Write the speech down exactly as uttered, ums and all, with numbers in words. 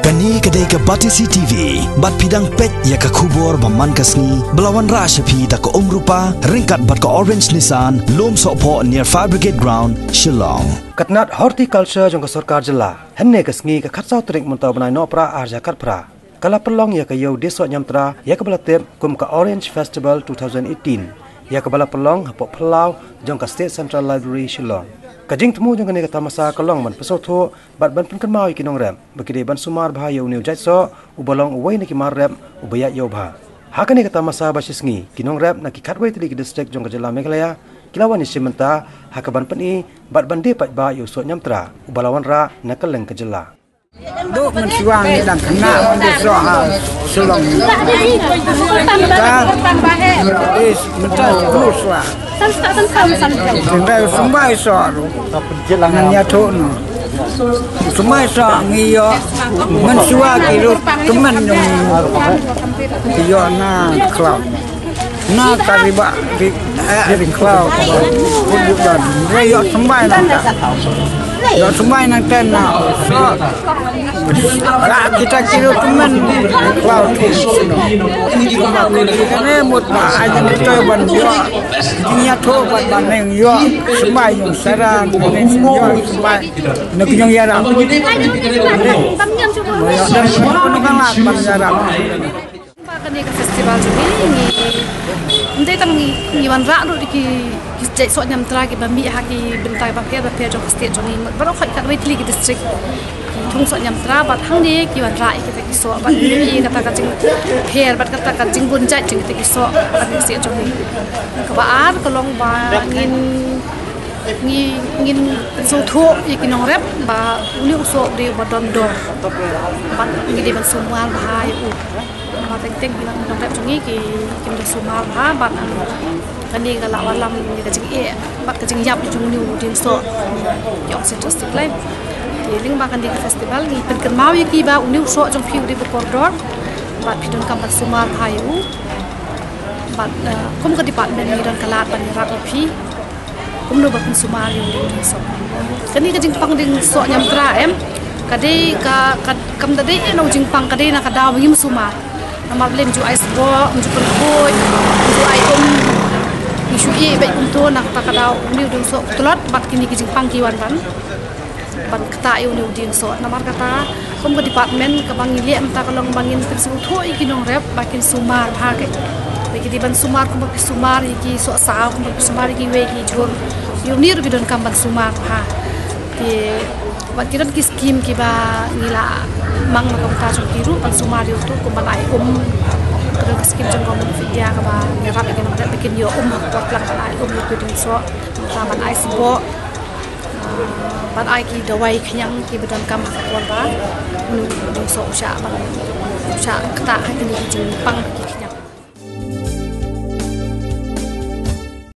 Kane ka dei ka Batesi T V, bad phi dang peit ïa ka khubor ba man ka sngi, ba la wanrah sha phi da ka Umrupa, ryngkat bad ka Orange Nissan, Lum Sohphoh near Fire Brigade Ground, Shillong. Ka tnat Horticulture jong ka sorkar jylla, hynne ka sngi ka khatsaw tarik mynta u bnai Nohprah arhajar khatphra, ka la pynlong ïa ka Ïew Dei Soh Niamtra, ïa kaba la tip kum ka Orange Festival two thousand eighteen, ïa kaba la pynlong hapoh phyllaw jong ka State Central Library Shillong. Ka jingthmu jong kane ka tamasa ka long ban pynsngewthuh bad ban pynkynmaw ïa ki nongrep ba ki dei ban sumar bha ïa une u jait soh uba long uwei na ki mar rep uba ïaid ïew bha. Ha kane ka tamasa ba shi sngi, ki nongrep na ki khatwei tylli ki distrik jong ka jylla Meghalaya ki la wan ïashim bynta ha kaban pyni bad ban die paidbah ïa u soh Niamtra uba la wanrah na kylleng ka jylla. Duk mynshuwa ngi dang khynnah ban die soh ha Shillong. Ka is mynta duk shuwa. Tynrai u symbai soh ruh ngan ïathuh noh. U symbai soh ngi ïoh mynshuwa ki ruh tymmen jong ngi ki ïoh na khlaw. Na ka ri ba ri, eh, ri khlaw ka ba. Kut juk dan. Re ïoh symbai nangta. Ïoh symbai nangta na. So, la kita kiro temen khlaw tu. Kane mut ba aja ni toy ban ïoh. Jingïathuh ban ban neng ïoh symbai ïoh saran, neng ïoh symbai. Neng ïoh ïarap. Ïoh dan pun kan lah ban ïarap. Ba kane ka festival jong ngi, ngi, ym dei tang ngi, ngi wanrah ruh da ki, ki jait soh Niamtra kiba mih ha ki bynta bapher bapher jong ka state jong ngi. Baroh khoit katwei tylli ki district ki thung soh Niamtra bad hangne ki wanrah ïa kita ki soh bad ngi ïohi kata ka jingpher bad kata ka jingbun jait jong kita ki soh ha ka state jong ngi. Kaba ar ka long ba ngin, ngi, ngin sngewthuh ïa ki nongrep ba une u soh u dei uba don dor bad ngi dei ban sumar bha ïa u. Ba teng teng ki nongrep jong ngi ki, kim da sumar bha bad, um, kane ka la wallam ïa ka jingeh bad ka jingïap jong une u dieng soh. Ki ong shisha shisha kloi. Te lyngba kane ka festival ngi pynkynmaw ïa ki ba une u soh jong phi u dei ba kordor bad phi donkam ban sumar bha ïa u. Bad, uh, kum ka department ngi don ka lad ban ïarap ïa phi. Kumno ba pynsumar ïa u dieng soh. Kane ka jingpang dieng soh Niamtra em. Ka dei ka, ka, kam da dei na u jingpang ka dei na ka daw ba ngim sumar. Namar balei ym ju ai sboh, ym ju pynkhuid, ym ju ai um. Ngi shu ïeh beit kumto na kata ka daw une u dieng soh u tlot bad kine ki jingpang ki wan ban ban ktah ïa une u dieng soh. Namar kata kum ka department kaba ngi leh mynta ka long ba ngin pynsngewthuh ïa ki nongrep ba kin sumar bha. Ba ki dei ban sumar kumba ki sumar ïa ki soh saw, kumba ki sumar ïa kiwei ki jhur. Ïa une ruh ki donkam ban sumar bha. Te wat ki don ki skim kiba ngi la mang na ka bynta jong ki ruh ban sumar ïa uto kum ban ai um. Ka don ka skim jong Government of India kaba ngi ïarap ïa ki nongrep ba kin ïoh um ha ka por khlem ban ai um ïa ki dieng soh. Mynta ban ai sboh. Ban ai ki dawai khñiang kiba donkam ha ka por ba une u dieng soh u shah ban, u shah ktah ha kine ki jingpang ki khñiang.